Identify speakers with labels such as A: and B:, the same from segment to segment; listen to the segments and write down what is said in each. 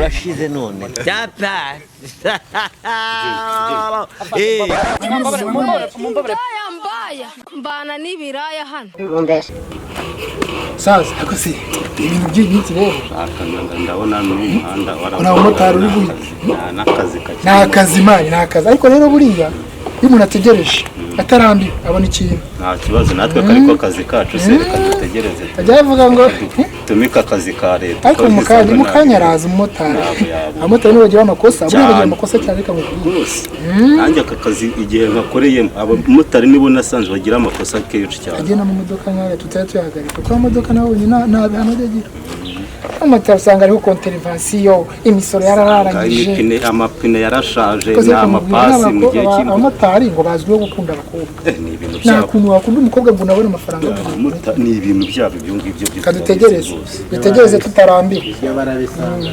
A: Urashize none. Tapa.
B: Mbaya mbana n'ibiraya hano.
C: Saza, ariko se ibintu by'iminsi rero
D: ndabona n'umuhanda.
C: Nta mumotari uri guhita.
D: N'akazi.
C: Ni akazi man, ni akazi. Ariko rero buriya iyo umuntu ategereje atarambiwe abona ikintu.
D: Nta kibazo, natwe kariko kazi kacu se, reka dutegereze.
C: Ajya bavuga ngo
D: tumike akazi ka leta.
C: Ariko mu kanya, mu kanya araza umumotari.
D: Ntabwo yabura.
C: Abamotari nibo bagira amakosa buriya, bagira
D: Cyane.
C: amakosa cyane, reka nkubwire.
D: Rwose nanjye aka kazi igihe nkakoreyemo, abamotari nibo nasanze bagira amakosa kenshi cyane.
C: Agenda mu modoka nk'aya tutari tuyahagarika, kuko amamodoka nabonye nta bihano ajya agira. Abamotari usanga hariho contravention, imisoro yarararangije.
D: Imipine, amapine yarashaje.
C: Koze
D: Ni amapasi mu gihe cy'imvura.
C: Abamotari ngo bazwiho gukunda abakobwa.
D: Ni ibintu
C: Nta
D: byabo.
C: kuntu wakunda umukobwa ngo unabone amafaranga yo kugura.
D: Ni ibintu byabo ibyo ngibyo byo.
C: Reka dutegereze.
D: Rwose.
C: Dutegereze tutarambiwe.
E: Ibyo barabisanga.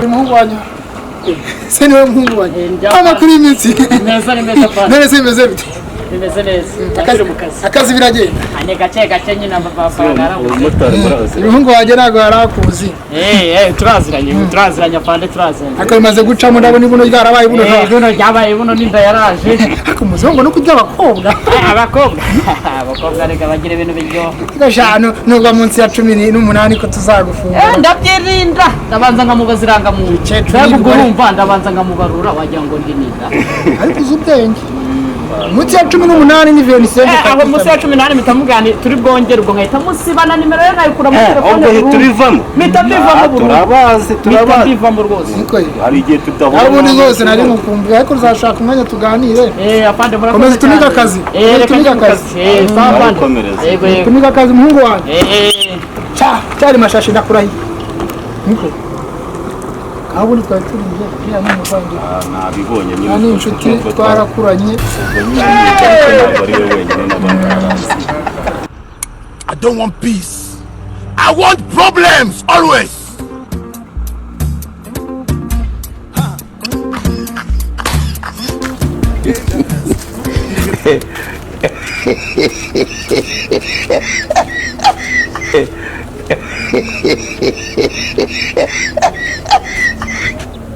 C: Umuhungu wanyu se, niwe muhungu wanyu? Amakuru y'iminsi?
F: Meza, ni meza pana.
C: None se bimeze bite?
F: Bimeze neza. Turi mu kazi.
C: Akazi biragenda?
F: Ane gake gake nyine, amafaranga yarabuze.
D: Umumotari murazira.
C: Umuhungu wanjye ntabwo yari akuzi.
F: Turaziranye, turaziranye afande, turaziranye.
C: Ariko bimaze gucamo, ndabona ibuno ryarabaye ibuno.
F: Buno ryabaye buno n'inda yaraje.
C: Ariko umuzungu no kurya abakobwa.
F: Abakobwa, abakobwa reka bagira ibintu biryoha.
C: Gashanu nubwo munsi ya 18 ko tuzagufunga.
F: Ndabyirinda, ndabanza nkamubaza irangamuntu.
C: Umukecuru
F: Mbega ubwo
C: yirirwa-
F: urumva ndabanza nkamubarura, wagira ngo ndi ninda.
C: Ariko uzi ubwenge, munsi ya 18 ni 25.
F: Aho munsi ya 18 mpita mubwira nti turi bwongere, ubwo nkahita musiba na nimero ye nkayikura muri telefone
D: Ubwo hita
F: burundu.
D: ubivamo.
F: Mpita mbivamo burundu.
D: Turabazi.
F: Mpita
D: Turabazi.
F: mbivamo rwose.
C: Niko ye.
D: Hari igihe tudahura.
C: Aho ubundi rwose nari mukumbuye, ariko uzashaka umwanya tuganire.
F: Afande, murakoze
C: Komeza utumike
F: cyane.
C: akazi.
F: Reka
C: Utumike
F: njye mu
C: akazi.
F: kazi. Sawa afande.
D: Komereza.
F: Yego, yego.
C: Tumike akazi, muhungu wanjye. Cya cyari mashashi, ndakurahiye. Niko, aho ubundi twari turiye, uriya ni umuvandimwe.
D: Nabibonye nyine.
C: Aha ni inshuti, twarakuranye.
D: Ubwo nyine ntabwo ari we wenyine, n'abandi barazi.
G: I don't want peace. I want problems always.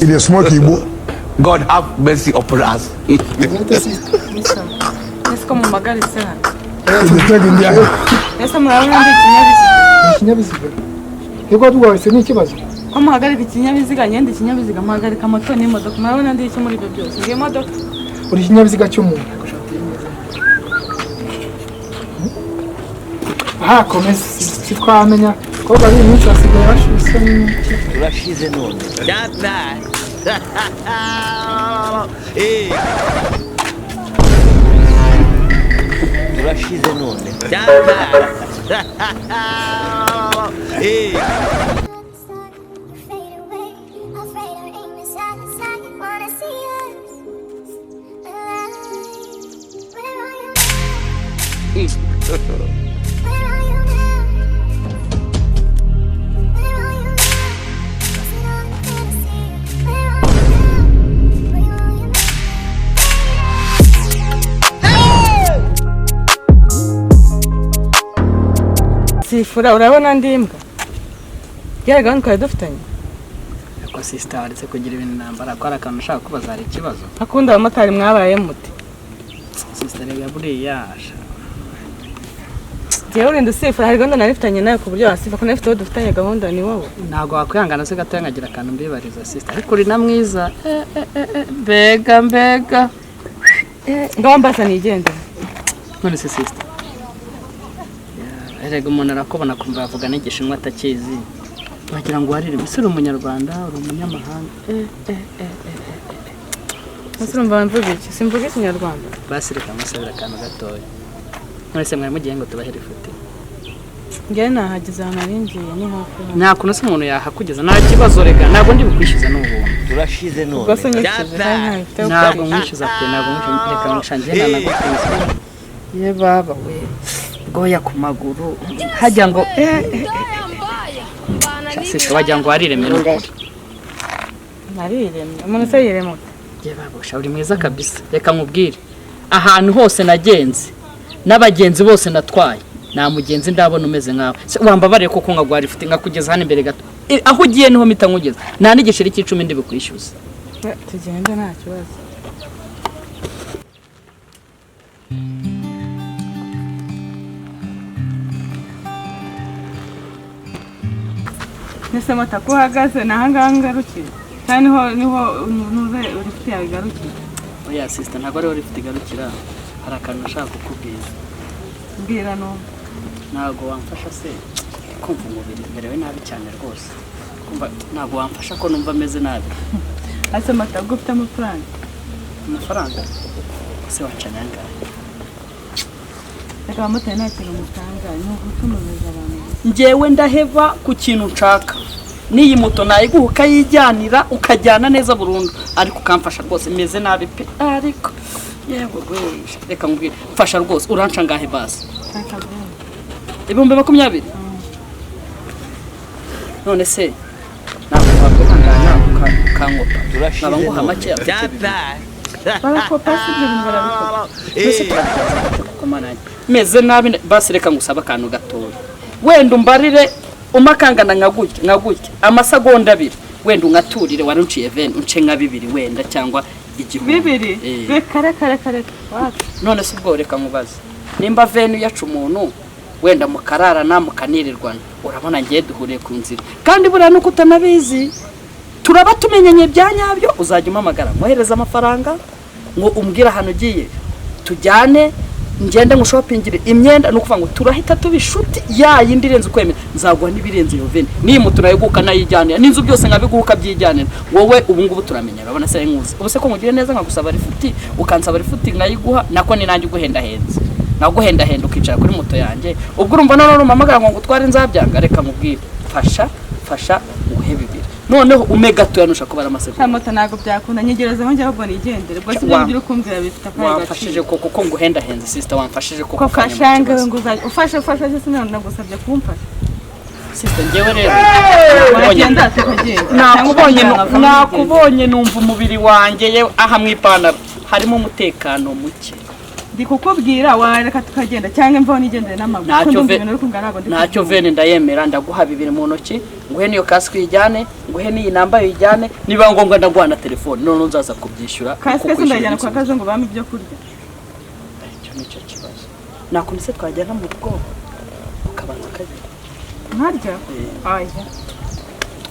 H: It is smoke Igbo.
G: God have mercy upon us.
I: Ese ko mumagaritse hano?
H: It is take India.
I: Ese murabona ndi ikinyabiziga?
C: Ikinyabiziga yuko tugahise ni ikibazo.
I: Ko muhagarika ikinyabiziga, ngenda ikinyabiziga, muhagarika moto n'imodoka, murabona ndi iki muri ibyo byose? Ngiye imodoka.
C: Uri ikinyabiziga cy'umuntu. Aha komeza, si twamenya ko bari iminsi basigaye bashyushye n'iki.
A: Urashize none. Tapa. Urashize none. Tapa.
J: Fade away, afraid our aim is out of sight. Wanna see us alive. Where are you now? Where are you now? Where are you now? Was it all a fantasy? Where are you now? Where are you now?
I: Sifura, urabona ndi imbwa? Byari gahunda twari dufitanye.
F: Ariko sister, waretse kugira ibintu intambara, ko hari akantu ushaka kubaza, hari ikibazo?
I: Akunda abamotari mwabaye mute?
F: Sister, rega buriya sha.
I: Njyewe urinda usifura, hari gahunda nari mfitanye nawe ku buryo wasifa ko nari mfite uwo dufitanye gahunda, ni wowe.
F: Ntabwo wakwihangana se gatoya nkagira akantu mbibariza, sister? Ariko uri na mwiza. Mbega mbega!
I: Ngaho mbaza nigendera.
F: None se sister, erega umuntu arakubona akumva yavuga n'igishinwa atakizi, wagira ngo waririmbe. Ese uri umunyarwanda, uri umunyamahanga?
I: Ese urumva mvuga iki? Simvuga ikinyarwanda.
F: Basi reka musabira akantu gatoya. None se mwari mugiye ngo tubahere ifoto?
I: Njyewe nahageze, ahantu nari ngiye ni hafi hano.
F: Nta kuntu se umuntu yahakugeza? Nta kibazo, rega ntabwo ndi bukwishyuza, ni ubuntu.
A: Urashize none.
I: Ubwo se unyishyuje kandi ntabifite?
F: Ntabwo mwishyuza pe, ntabwo mwishyuza, reka mwishangiye nanagukunze. Ye baba we, bwoya ku maguru hajya ngo sister, wagira ngo wariremye n'ukuri.
I: Nariremye? Umuntu se yirema ute?
F: Ye baba, sha uri mwiza kabisa. Reka nkubwire. Ahantu hose nagenze n'abagenzi bose natwaye, nta mugenzi ndabona umeze nkawe. Se, wambabariye koko nkaguha lifuti nkakugeza hano imbere gato? Aho ugiye niho mpita nkugeza, nta n'igiceri cy'icumi ndi bukwishyuza.
I: Tugende, nta kibazo. Ese mota, ko uhagaze, ni ahangaha ngarukiye cyangwa niho nuze lifuti yawe igarukiye?
F: Oya sister, ntabwo ariho lifuti igarukira. Hari akantu nashaka kukubwira.
I: Mbwira numva.
F: Ntabwo wamfasha se? Kumva umubiri merewe nabi cyane rwose. Kumva ntabwo wamfasha ko numva ameze nabi?
I: Ese mota, ubwo ufite amafaranga?
F: Amafaranga se wacana angahe?
I: Reka, abamotari nta kintu mutanga, ni ugutunumiza abantu gusa.
F: Njyewe ndaheva ku kintu nshaka. N'iyi moto nayiguha ukayijyanira, ukajyana neza burundu, ariko ukamfasha rwose. Meze nabi pe, ariko yewe we, reka nkubwire, mfasha rwose. Uranca ngahe basi?
I: Nshaka byinshi.
F: 20,000? None se ntabwo wakwihangana ukangopa, nkaba nguha make?
I: Barakopa si ibyo bintu, barabikopa.
F: Mbese turabigenza gute kuko mana yanjye meze nabi? Basi reka ngusabe akantu gatoya, wenda umbarire umakangana nka gutya nka gutya, amasegonda 2, wenda unkaturire. Wari unciye 20, unce nka 2 wenda, cyangwa 1000.
I: 2?
F: Eh.
I: Reka, reka, reka, reka, wapi.
F: None se ubwo reka nkubaze, nimba 20 uyaca umuntu wenda mukararana mukanirirwana, urabona ngiye duhuriye ku nzira, kandi buriya nuko utanabizi turaba tumenyanye bya nyabyo, uzajya umpamagara mwohereza amafaranga ngo umbwire ahantu ugiye tujyane, ngende ngushopingire imyenda. Ni ukuvuga ngo turahita tuba inshuti ya yindi irenze ukwemera. Nzaguha n'ibirenze iyo 20. N'iyi moto nayiguha nayijyanira, n'inzu byose nkabiguha ukabyijyanira wowe. Ubu ngubu turamenya, urabona se nkuzi. Ubu se ko nkugire neza nkagusaba lifuti, ukansaba lifuti nkayiguha, nako ni nanjye uguhendahenze, naguhendahenda ukicara kuri moto yanjye, ubwo urumva noneho numpamagara ngo ngutware nzabyanga? Reka nkubwire, fasha, fasha nguhe 2, noneho ume gatoya nushaka kubara amasegonda.
I: Nta moto, ntabwo byakunda. Nyegerezaho njye ahubwo nigendere. Ubwo si ibyo uri kumbwira bifite akahe
F: Wamfashije
I: gaciro?
F: koko ko nguhendahenze sister, wamfashije koko
I: Ko
F: ukanyima
I: fasha
F: ikibazo.
I: ngo uzajya ufashe, ufashe se? Sinanagusabye kumfasha.
F: Sister, njyewe rero
I: Wagenda tukagenda.
F: nakubonye
I: Cyangwa ukagenda.
F: nakubonye numva umubiri wanjye, yewe, aha mu ipantaro harimo umutekano muke.
I: Ndi kukubwira, wareka tukagenda cyangwa imvaho nigendere n'amaguru. Ko
F: Ntacyo
I: ndumva
F: ve
I: ibintu uri kumbwira ntabwo ndi
F: ntacyo
I: kubyumva.
F: 20 ndayemera, ndaguha 2 mu ntoki, nguhe n'iyo kasike uyijyane, nguhe n'iyi namba uyijyane, niba ngombwa ndaguha na telefone, noneho nzaza kubyishyura.
I: Kasike se
F: kukwishyura
I: ndayijyana kwa
F: iminsi.
I: Kazungu bampa ibyo kurya?
F: Icyo nicyo kibazo. Nakuntu se twajyana mu rugo ukabanza ukarya?
I: Nkarya? Aya.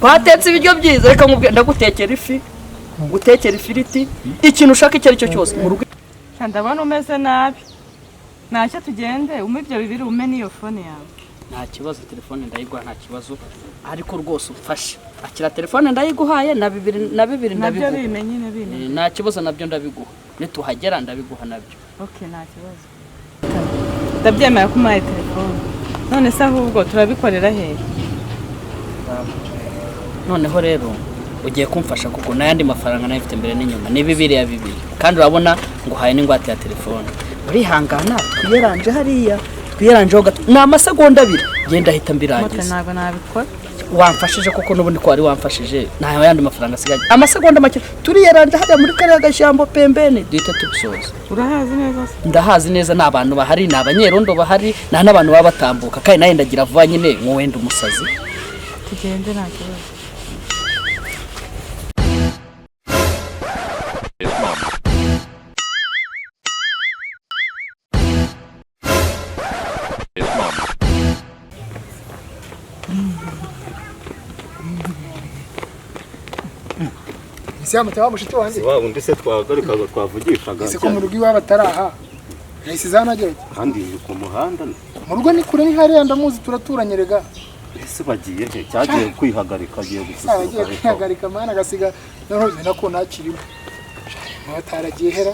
F: Twatetse ibiryo byiza. Reka nkubwire, ndagutekera ifi, ngutekera ifiriti, ikintu ushaka icyo ari cyo cyose mu rugo.
I: Sha, ndabona umeze nabi. Ntacyo, tugende, umpe ibyo 2, umpe n'iyo phone yawe.
F: Nta kibazo, telefone ndayiguha, nta kibazo, ariko rwose umfashe. Akira telefone ndayiguhaye, na 2, na 2
I: Nabyo
F: ndabiguha.
I: bime nyine, bime.
F: Nta kibazo, nabyo ndabiguha, nituhagera ndabiguha nabyo.
I: Okay, nta kibazo, ndabyemera ko umpaye telefone. None se ahubwo turabikorera hehe?
F: Noneho rero ugiye kumfasha kuko n'ayandi mafaranga nayo mfite mbere n'inyuma ni 2 ya 2, kandi urabona nguhaye n'ingwate ya telefone. Urihangana twiyeranje hariya, twiyeranjeho gato, ni amasegonda 2, genda ahita
I: Moto,
F: mbirangiza.
I: ntabwo nabikora.
F: Wamfashije koko n'ubundi ko wari wamfashije, nta yandi mafaranga asigaye, amasegonda make, turiyeranje hariya muri kariya gashyamba pembeni, duhita tubisoza.
I: Urahazi neza se?
F: Ndahazi neza, ni abantu bahari, ni abanyerondo bahari, nta n'abantu baba batambuka, kandi nawe ndagira vuba nyine nk'uwenda umusazi.
I: Tugende, nta kibazo.
C: Ese yamutse wa mushiti wanjye?
D: Wa undi se twahagarikaga twavugishaga?
C: Ese ko mu rugo iwabo ataraha, yahise izanagera ati?
D: Kandi ni ku muhanda.
C: Mu rugo ni kure, ni hariya, ndamuzi, turaturanye rega.
D: Ese bagiye he? Cyagiye kwihagarika, agiye
C: Agiye
D: gususuruka hepfo.
C: kwihagarika mana, agasiga noneho bimena ko ntakirimo nawe ataragiye hera.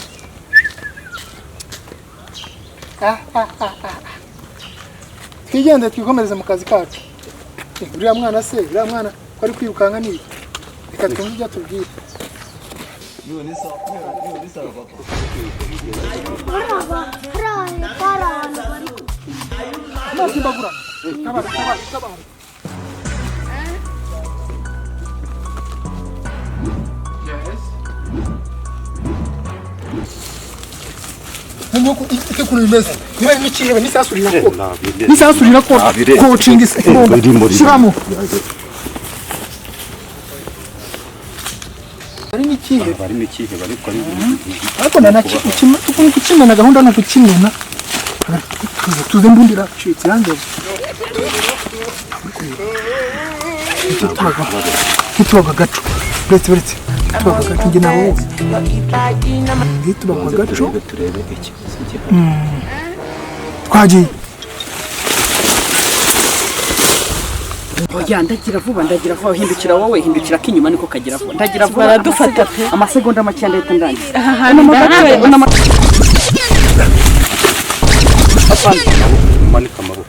C: Ah, ah, ah, ah. Twigende twikomereze mu kazi kacu. Uriya mwana se, uriya mwana ko ari kwirukanka ni iki? Reka twumve ibyo atubwira. Amazi imbagura, tabara, tabara, tabara! Noneho ite ukuntu bimeze, niba ari n'ikihebe, n'isasu rirakora, n'isasu rirakora. Kocinga imbunda, shyiramo. Hari n'ikihebe.
D: Barimo ikihebe, ariko ari
C: Ariko ukuntu kukimena, gahunda ni ukukimena. Tuze, mbundi iracitse yanze. Ntitubaga agaco, uretse tubaga agaco, njye nawe wowe ntitubaga agaco.
D: Turebe ikibazo gihari.
C: Twagiye.
F: Oya, ndagira vuba, ndagira vuba. Hindukira wowe, hindukira k'inyuma niko kagira vuba. Ndagira vuba.
I: Baradufata pe.
F: Amasegonda make ndahita ndangiza.
I: Aha hantu ndahawe.
D: Umanike amaboko,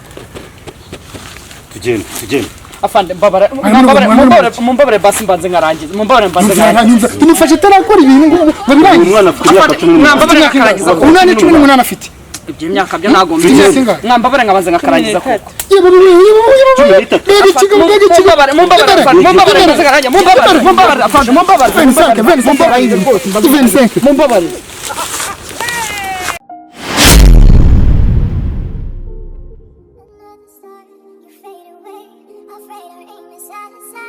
D: tugende, tugende.
F: Afande, mbabare, mumbabare, mumbabare, mumbabare basi mbanze nkarangiza, mumbabare mbanze nkarangiza.
C: Tumufashe atarakora ibintu ngo birangize.
D: Umwana afite imyaka 18.
F: Mwambabare nkakarangiza koko.
C: Umwana 18 afite.
F: Ibyo myaka byo ntabwo
C: Imyaka
F: mbizi.
C: ingahe?
F: Mwambabare nkabanza nkakarangiza koko.
C: Yewe, yewe, yewe, yewe, mbega ikigo, mbega ikigo!
F: Mumbabare, mumbabare afande, mumbabare mbanze nkarangiza, mumbabare, mumbabare afande, mumbabare.
C: 25, 25, 25.
F: Mumbabare.